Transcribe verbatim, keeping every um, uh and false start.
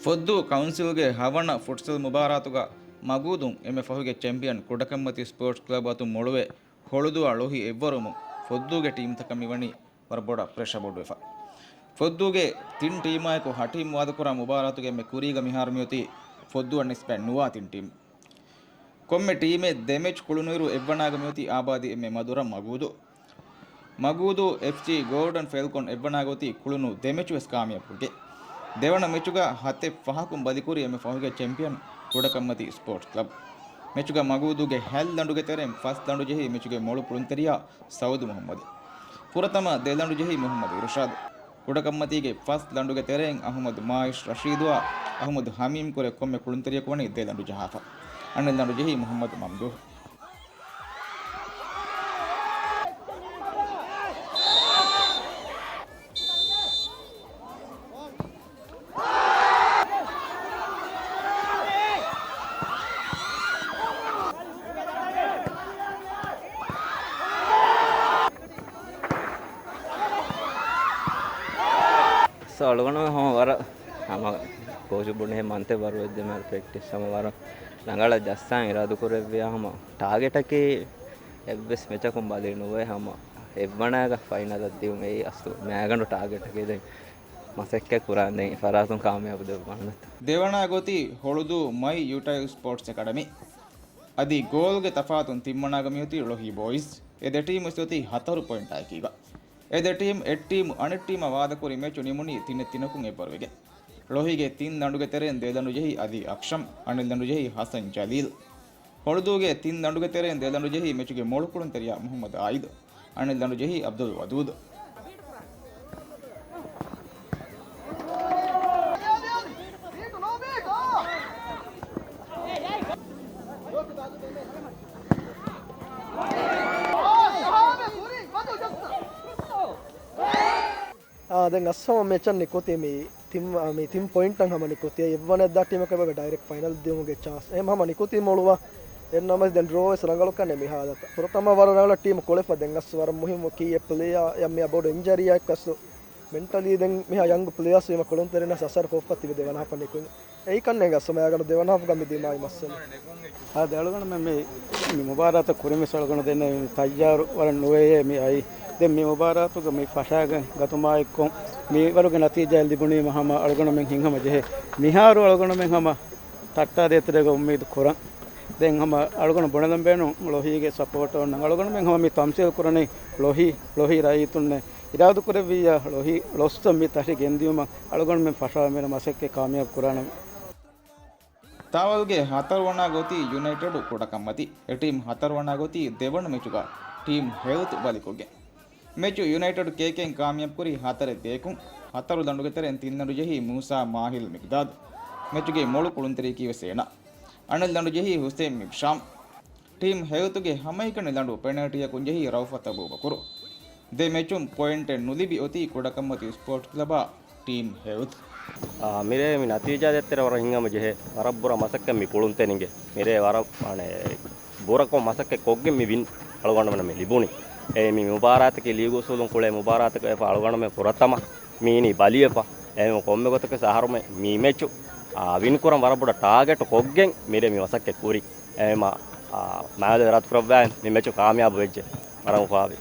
ފޮއްދޫ ކައުންސިލްގެ ހަވަނަ ފުޓްސަލް މުބާރާތުގަ މަގޫދުން އެންމެ ފަހުގެ ޗެމްޕިއަން ކުޑަކަންމަތި ސްޕޯޓްސް ކްލަބް އަތުން މޮޅުވެ، ހޮޅުދުއާ ޅޮހި އެއްވަރުމުން ފޮއްދޫގެ ޓީމްތަކަށް މިވަނީ ވަރަށް ބޮޑަށް ޕްރެޝަ ބޮޑުވެފަ. ފޮއްދޫގެ ތިން ޓީމާއެކު ހަ ޓީމް ވާދަކުރާ މުބާރާތުގެ އެންމެ ކުރީގަ މިހާރު މިއޮތީ ފޮއްދޫއަށް ނިސްބަތް ނުވާ ތިން ޓީމް. ކޮންމެ ޓީމެއް ދެ މެޗް ކުޅުނުއިރު އެއްވަނާގަ މިއޮތީ އާބާދީ އެންމެ މަދުރަށް މަގޫދޫ. މަގޫދޫ އެފްސީ ގޯލްޑަން ފެލްކޮން އެއްވަނާގަ އޮތީ ކުޅުނު ދެ މެޗު ވެސް ކާމިޔާބުކޮށްގެން. ދެވަނަ މެޗުގަ ހަތެއް ފަހަކުން ބަލިކުރީ އެންމެ ފަހުގެ ޗެމްޕިއަން ކުޑަކަންމަތި ސްޕޯޓްސް ކްލަބް. މެޗުގަ މަގޫދޫގެ ހަތް ލަނޑުގެ ތެރެއިން ފަސް ލަނޑު ޖެހި މެޗުގެ މޮޅު ކުޅުންތެރިޔާ ސައުދު މުހައްމަދު. ފުރަތަމަ ދެ ލަނޑު ޖެހި މުހައްމަދު އިރުޝާދު. ކުޑަކަންމަތީގެ ފަސް ލަނޑުގެ ތެރެއިން އަހުމަދު މާއިޝް ރަޝީދުއާ އަހުމަދު ހަމީމް ކުރެ ކޮންމެ ކުޅުންތެރިޔަކު ވަނީ ދެ ލަނޑު ޖަހާފަ. އަނެއް ލަނޑު ޖެހީ މުހައްމަދު މަމްދޫހް. ސޯ އަޅުގަނޑު ހަމަ ވަރަށް ހަމަ ކޯޗު ބުނޭ މަންތެއް ވަރު ވެއްޖެ މާ ޕްރެކްޓިސް ހަމަ ވަރަށް ރަނގަޅަށް ޖައްސާން އިރާދު ކުރެއްވިޔާ ހަމަ ޓާގެޓަކީ އެއްވެސް މެޗަކުން ބަލި ނުވޭ ހަމަ އެއްވަނާގަ ފައިނަލަށް ދިޔުން އެއީ އަސްލު މައިގަނޑު ޓާގެޓަކީ ދެން މަސައްކަތް ކުރާން ދެން އެފަރާތުން ކާމިޔާބު ދެއްވާނަން. ދެވަނާ ގޮތީ ހޮޅުދޫ މައި ޔޫޓައިލް ސްޕޯޓްސް އެކަޑަމީ. އަދި ގޯލްގެ ތަފާތުން ތިންވަނާގަ މިއޮތީ ޅޮހީ ބޯއިޒް. އެ ދެ ޓީމު އޮތީ ހަތަރު ޕޮއިންޓާއެކީގަ. އެ ދެ ޓީމް އެއް ޓީމު އަނެއް ޓީމާ ވާދަކުރި މެޗު ނިމުނީ ތިނެއް ތިނަކުން އެއްވަރުވެގެން. ޅޮހީގެ ތިން ލަނޑުގެ ތެރެއިން ދެ ލަނޑު ޖެހި އަދީ އަކްޝަމް، އަނެއް ލަނޑު ޖެހި ހަސަން ޖަލީލް. ހޮޅުދޫގެ ތިން ލަނޑުގެ ތެރެއިން ދެ ލަނޑު ޖެހި މެޗުގެ މޮޅު ކުޅުންތެރިޔާ މުހައްމަދު އާއިދު، އަނެއް ލަނޑު ޖެހި އަބްދުލް ވަދޫދު. އާ، ދެން އަސް ހަމަ މެޗަށް ނިކުތީ މި ތިން، އާ، މި ތިން ޕޮއިންޓަށް ހަމަ ނިކުތީ. އެއްވަނަ އެއްދާ ޓީމަކަށް އެބަ ޑައިރެކްޓް ފައިނަލް ދިޔުމުގެ ޗާންސް. އެހެން ހަމަ ނިކުތީ މޮޅުވާ. އެހެންނަމަވެސް ދެން ޑްރޯ ވެސް ރަނގަޅު ކަންނޭނގެ މި ހާލަތަށް. ފުރަތަމަ ވަރަށް ރަނގަޅަށް ޓީމު ކުޅެފަ ދެން އަސް ވަރަށް މުހިއްމު ކީއެއް ޕްލޭޔާ އެއް މި އަބަޑު އިންޖަރީއެއް އަސް މެންޓަލީ ދެން މިހާ ޔަންގް ޕްލޭޔާސް ވީމަ ކުޅުންތެރިންނަށް އަސަރު ކޮށްފަ ތިބި ދެވަނަ ހާފަށް ނިކުތް. އެއީ ކަންނޭނގެ އަސް މައިގަނޑު ދެވަނަ ހާފުގަ މި ދިމާވި މައްސަލަ. އާދެ، އަޅުގަނޑުމެން މި، މި މުބާރާތަށް ކުރިން ވެސް އަޅުގަނޑު ދެންނެވި ތައްޔާރު ވަރަށް ނުވެޔޭ މި އައީ. ދެން މި މުބާރާތުގަ މި ފަށާގެން ގަތުމާއެއްކޮށް މިވަރުގެ ނަތީޖާއެއް ލިބުނީމަ ހަމަ އަޅުގަނޑުމެން ހިތްހަމަ ޖެހޭ. މިހާރު އަޅުގަނޑުމެން ހަމަ ތައްޓާ ދޭތެރޭގަ އުއްމީދު ކުރަން. ދެން ހަމަ އަޅުގަނޑު ބުނެލަން ބޭނުން ޅޮހީގެ ސަޕޯޓަށް އޮންނަ އަޅުގަނޑުމެން ހަމަ މި ތަމްސީލް ކުރަނީ ޅޮހީ، ޅޮހީ ރައްޔިތުންނޭ. އިރާދު ކުރެއްވިއްޔާ ޅޮހީ ޅޮސް މި ތަށި ގެންދިޔުމަށް އަޅުގަނޑުމެން ފަށާ މިރަށް މަސައްކަތް ކާމިޔާބު ކުރާނަން. ތާވަލްގެ ހަތަރުވަނާ ގޮތީ ޔުނައިޓެޑު ކުޑަކަންމަތި. އެ ޓީމް ހަތަރުވަނާ ގޮތީ ދެވަނަ މެޗުގަ ޓީމް ހެލްތު ބަލިކޮށްގެން. މެޗު ޔުނައިޓެޑް ކޭކޭން ކާމިޔާބު ކުރީ ހަތަރެއް ދޭކުން. ހަތަރު ލަނޑުގެ ތެރެއިން ތިން ލަނޑު ޖެހީ މޫސާ މާހިލް މިގްދާދު. މެޗުގެ މޮޅު ކުޅުންތެރިޔަކީ ވެސް އޭނާ. އަނެއް ލަނޑު ޖެހީ ހުސެއިން މިބްޝާމް. ޓީމް ހެލްތުގެ ހަމައެކަނި ލަނޑު ޕެނަލްޓީއަކުން ޖެހީ ރައުފަތް އަބޫބަކުރު. ދެ މެޗުން ޕޮއިންޓެއް ނުލިބި އޮތީ ކުޑަކަންމަތި ސްޕޯޓްސް ކްލަބާ ޓީމް ހެލްތު. އާ، މިރޭ މި ނަތީޖާ ދޭތެރޭ ވަރަށް ހިތްހަމަ ޖެހޭ. ވަރަށް ބުރަ މަސައްކަތް މި ކުޅުންތެރިންގެ. މިރޭ ވަރަށް، އަނެ، ބުރަކޮށް މަސައްކަތް ކޮށްގެން މި ވިން އަޅުގަނޑުމެން މި ލިބުނީ. އެ މި މުބާރާތަކީ ލީގު އުސޫލުން ކުޅޭ މުބާރާތަކަށް އެފަ އަޅުގަނޑުމެން ފުރަތަމަ މީނީ ބަލިވެފަ. އެހެން ކޮންމެ ގޮތަކަސް އަހަރުމެން މި މެޗު، އާ، ވިން ކުރަން ވަރަށް ބޮޑަށް ޓާގެޓު ކޮށްގެން މިރޭ މި މަސައްކަތް ކުރީ. އެހެންމަ، އާ، މާލެ ރަދުކުރައްވާ މި މެޗު ކާމިޔާބު ވެއްޖެ. ވަރަށް އުފާވި.